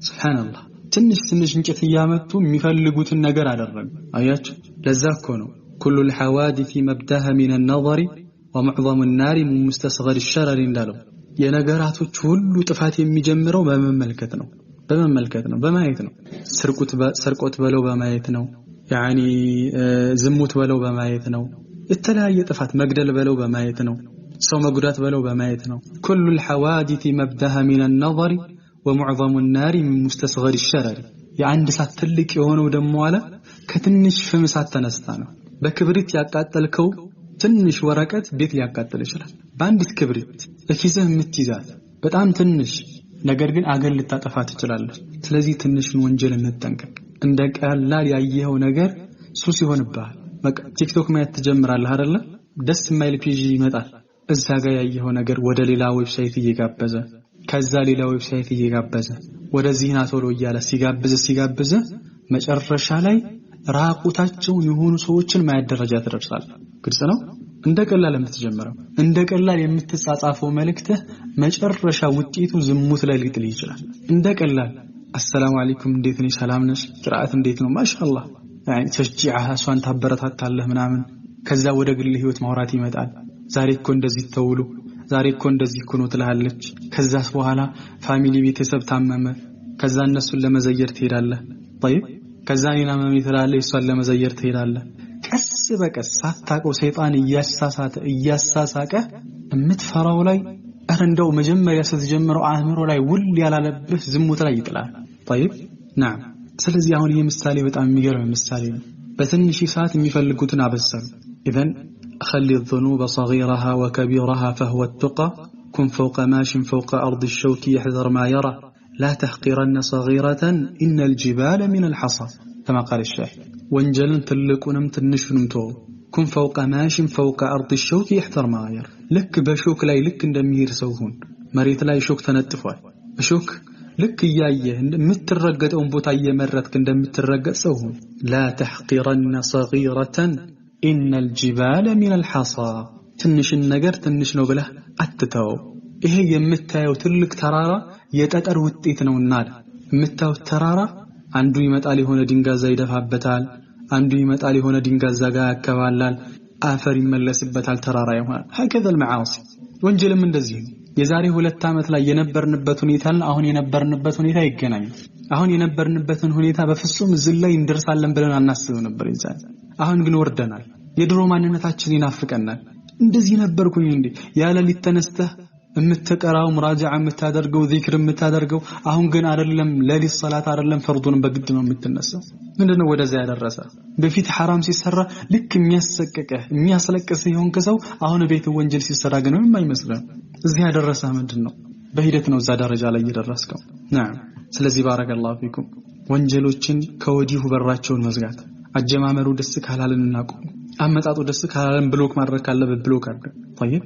ሱብሃንአላህ ትንሽ ትንሽ እንጨት እያመጡ የሚፈልጉትን ነገር አደረጉ። አያችሁ፣ ለዛ እኮ ነው ኩሉ الحوادث مبداها من النظر ومعظم النار من مستصغر الشرر እንዳለው የነገራቶች ሁሉ ጥፋት የሚጀምረው በመመልከት ነው፣ በመመልከት ነው፣ በማየት ነው። ስርቆት በለው በማየት ነው። ያኒ ዝሙት በለው በማየት ነው። የተለያየ ጥፋት መግደል በለው በማየት ነው። ሰው መጉዳት በለው በማየት ነው። ኩሉ الحوادث مبداها من النظر ومعظم النار من مستصغر الشرر የአንድ እሳት ትልቅ የሆነው ደግሞ አለ ከትንሽ ፍም እሳት ተነስታ ነው። በክብሪት ያቃጠልከው ትንሽ ወረቀት ቤት ሊያቃጥል ይችላል። በአንዲት ክብሪት እኪስህ የምትይዛት በጣም ትንሽ ነገር ግን አገር ልታጠፋ ትችላለች። ስለዚህ ትንሽን ወንጀል እንጠንቀቅ። እንደ ቀላል ያየኸው ነገር ሱስ ይሆንብሃል። በቃ ቲክቶክ ማየት ትጀምራለህ አይደለ? ደስ የማይል page ይመጣል። እዛ ጋር ያየኸው ነገር ወደ ሌላ website እየጋበዘ፣ ከዛ ሌላ website እየጋበዘ፣ ወደዚህ ና ቶሎ እያለ ሲጋብዝ ሲጋብዝ መጨረሻ ላይ ራቁታቸውን የሆኑ ሰዎችን ማየት ደረጃ ትደርሳለህ። ግልጽ ነው። እንደ ቀላል የምትጀምረው፣ እንደ ቀላል የምትጻጻፈው መልእክትህ መጨረሻ ውጤቱ ዝሙት ላይ ሊጥል ይችላል። እንደ ቀላል አሰላሙ አለይኩም እንዴት ነሽ፣ ሰላም ነሽ፣ ቅርአት እንዴት ነው፣ ማሻአላህ ያኒ ተሽጂዓህ እሷን ታበረታታለህ ምናምን። ከዛ ወደ ግል ህይወት ማውራት ይመጣል። ዛሬ እኮ እንደዚህ ተውሉ፣ ዛሬ እኮ እንደዚህ እኮ ነው ትልሃለች። ከዛስ በኋላ family ቤተሰብ ታመመ፣ ከዛ እነሱን ለመዘየር ትሄዳለህ። طيب ከዛ እኔን አመመኝ ትላለህ፣ እሷን ለመዘየር ትሄዳለህ። ቀስ በቀስ ሳታውቀው ሰይጣን እያሳሳተ እያሳሳቀ የምትፈራው ላይ ኧረ እንደው መጀመሪያ ስትጀምረው አእምሮ ላይ ውል ያላለብህ ዝሙት ላይ ይጥላል። طيب نعم። ስለዚህ አሁን ይህ ምሳሌ በጣም የሚገርም ምሳሌ ነው። በትንሽ ሰዓት የሚፈልጉትን አበሰሉ። إذن خل الذنوب صغيرها وكبيرها فهو التقى كن فوق ماش فوق أرض الشوك يحذر ما يرى لا تحقرن صغيرة إن الجبال من الحصى كما قال الشاعر ወንጀልን ትልቁንም ትንሹንም ተወው። كن فوق ماش فوق أرض الشوك يحذر ما يرى ልክ በሾክ ላይ ልክ እንደሚሄድ ሰው ሁን። መሬት ላይ ሾክ ተነጥፏል። ሾክ ልክ እያየህ የምትረገጠውን ቦታ እየመረጥክ እንደምትረገጥ ሰው ሁን። لا تحقرن صغيرة إن الجبال من الحصى ትንሽን ነገር ትንሽ ነው ብለህ አትተወው። ይሄ የምታየው ትልቅ ተራራ የጠጠር ውጤት ነውና አለ። የምታየው ተራራ አንዱ ይመጣል የሆነ ድንጋይ እዛ ይደፋበታል፣ አንዱ ይመጣል የሆነ ድንጋይ እዛ ጋር ያከባላል፣ አፈር ይመለስበታል፣ ተራራ ይሆናል። هكذا المعاصي ወንጀልም እንደዚህ ነው። የዛሬ 2 ዓመት ላይ የነበርንበት ሁኔታና አሁን የነበርንበት ሁኔታ ይገናኛል። አሁን የነበርንበትን ሁኔታ በፍጹም እዚህ ላይ እንደርሳለን ብለን አናስብም ነበር የዛን። አሁን ግን ወርደናል። የድሮ ማንነታችን ይናፍቀናል። እንደዚህ ነበርኩኝ እንዴ ያለ ሊተነስተህ የምትቀራው ሙራጃዓ የምታደርገው ዚክር የምታደርገው አሁን ግን አይደለም። ለሊት ሰላት አይደለም ፈርዱን በግድ ነው የምትነሳው። ምንድነው ወደዛ ያደረሰ? በፊት ሐራም ሲሰራ ልክ የሚያሰቅቅህ የሚያስለቅስህ የሆንክ ሰው አሁን ቤት ወንጀል ሲሰራ ግን ምንም አይመስልህም። እዚህ ያደረሰህ ምንድነው? በሂደት ነው እዛ ደረጃ ላይ የደረስከው። ናም ስለዚህ ባረከላሁ ፊኩም ወንጀሎችን ከወዲሁ በራቸውን መዝጋት። አጀማመሩ ደስ ካላለን እናቁም። አመጣጡ ደስ ካላለን block ማድረግ ካለብህ block አድርግ። طيب